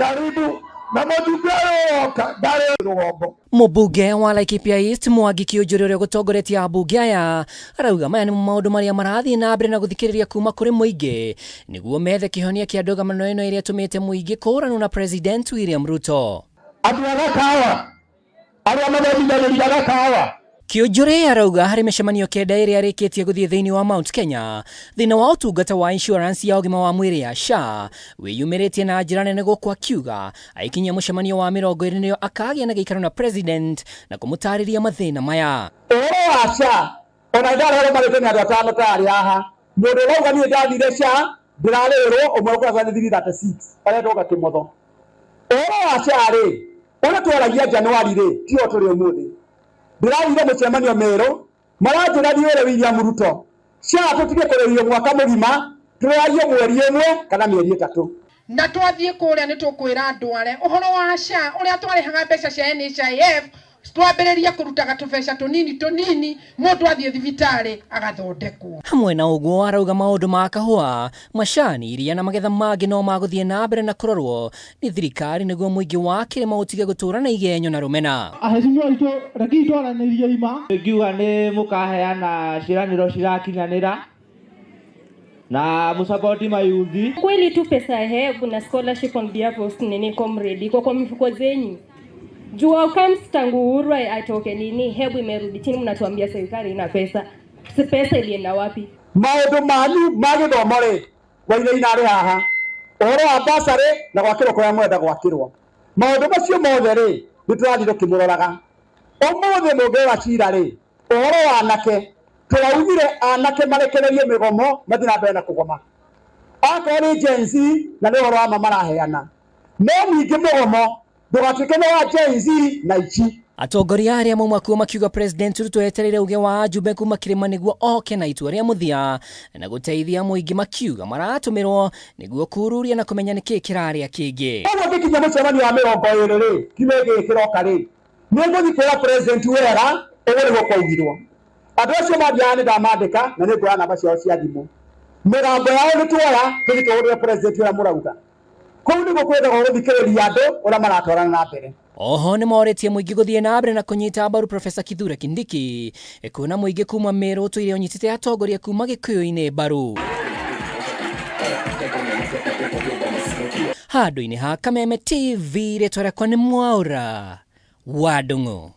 Karibu na mũjumbe ũyũ woka ndarĩ rũgongo. Mũmbunge wa Laikipia East Mwangi Kĩũnjũrĩ ũrĩa ũgũtongoretie ambunge aya arauga maya nĩmo maũndũ marĩa marathiĩ na mbere na gũthikĩrĩria kuma kũrĩ mũingĩ nĩguo methe kĩhonia kĩa ndũgamano ĩno ĩrĩa ĩtũmĩte mũingĩ kũũranwo na President William Ruto. Andũ a Gakawa arĩa mathomithagĩria Gakawa. Kĩũnjũrĩ arauga harĩ mĩcemanio kenda ĩrĩa arĩkĩtie gũthiĩ thĩinĩ wa Mount Kenya, thĩna wa ũtungata wa insurance ya ũgima wa mwĩrĩ ya SHA wĩyumĩrĩtie na njĩra nene gũkũ akiuga aikinyia mũcemanio wa 20 nĩyo akagĩa na gĩikaro na President na kũmũtarĩria mathĩna maya. Ũhoro wa SHA ona ndarehwo marĩtwo nĩ andũ atano tarĩ haha mũndũ ũrauga niĩ ndathire SHA ndĩrarĩrwo ũmwe ũkũraga nĩ 336 arendwo gakĩmotho. Ũhoro wa SHA rĩ ũrĩa twaragia Januari rĩ tio tũrĩ ũmũthĩ. Ndĩrathire mũcemanio Meru maranjĩra thiĩ ũre William Ruto SHA tũtige kũrĩhio mwaka mũgima tũrĩhagio mweri ĩmwe kana mĩeri 3. Na twathiĩ kũrĩa nĩ tũkwĩra andũ arĩa ũhoro wa SHA ũrĩa twarĩhaga mbeca cia NHIF twambĩrĩrie kũrutaga tũbeca tũnini tũnini mũndũ athiĩ thibitarĩ agathondekwo. Hamwe na ũguo arauga maũndũ ma kahũa, macani, iria na magetha mangĩ no magũthiĩ na mbere na kũrorwo nĩ thirikari nĩguo mũingĩ wa kĩrĩma ũtige gũtũũra na igenyo na rũmena. Aheshimiwa aitũ rekei twaranĩrie ima. Ngiuga nĩ mũkaheana ciĩranĩro cirakinyanĩra na mũsapoti mayuthi. Kweli tu pesa ya HELB na scholarship on behalf of nini comrade iko kwa mifuko zenyu. Juu comes tangu Uhuru atoke nini HELB imerudi chini, mnatuambia serikali ina pesa. Si pesa ilienda wapi? Maũndũ manyu ma gĩthomo rĩ Wainaina arĩ haha ũhoro wa basarĩ na gwakĩrwo kũrĩa mwenda gwakĩrwo maũndũ macio mothe rĩ nĩ tũrathiĩ tũkĩmũroraga. Ũmũthĩ mũngĩrora cira rĩ ũhoro wa anake tũraugire anake marekererie mĩgomo mathiĩ na mbere na kũgoma akorwo nĩ Gen Z na nĩ ũhoro wa ma maraheana no ningĩ mũgomo ndũgatuĩke nĩ wa Gen Z na ici. Atongoria arĩa mauma kuo makiuga President Ruto etereire uge wa ajumbe kuma kĩrĩma nĩguo oke na itua rĩa mũthia na gũteithia mũingĩ makiuga maratũmĩrwo nĩguo kururia na kũmenya nĩkĩ kĩrarĩa kĩngĩ. Koguo ngĩkinya mũcemanio wa 20 rĩ kiumia gĩkĩ kĩroka rĩ nĩ ngũthiĩ kwĩra President wega ũguo nĩguo kwaugirwo. Andũ acio mathiaga nĩ ndamandĩka na nĩ nguoya namba ciao cia thimũ. Mĩgambo yao nĩ tuoya tũthiĩ tũhũrĩre President ũrĩa mũrauga. Kũu nĩguo kwendagwo gũthikĩrĩria andũ ũrĩa maratwarana na mbere. Oho nĩ morĩtie mũingĩ gũthiĩ na mbere na kũnyita mbaru Profesa Kithure Kindiki kuona mũingĩ kuma Meru ũtũire ũnyitĩte atongoria kuma Gĩkũyũ-inĩ mbaru. Handũ-inĩ ha Kameme TV rĩtwa rĩakwa nĩ Mwaũra wa Ndung'u.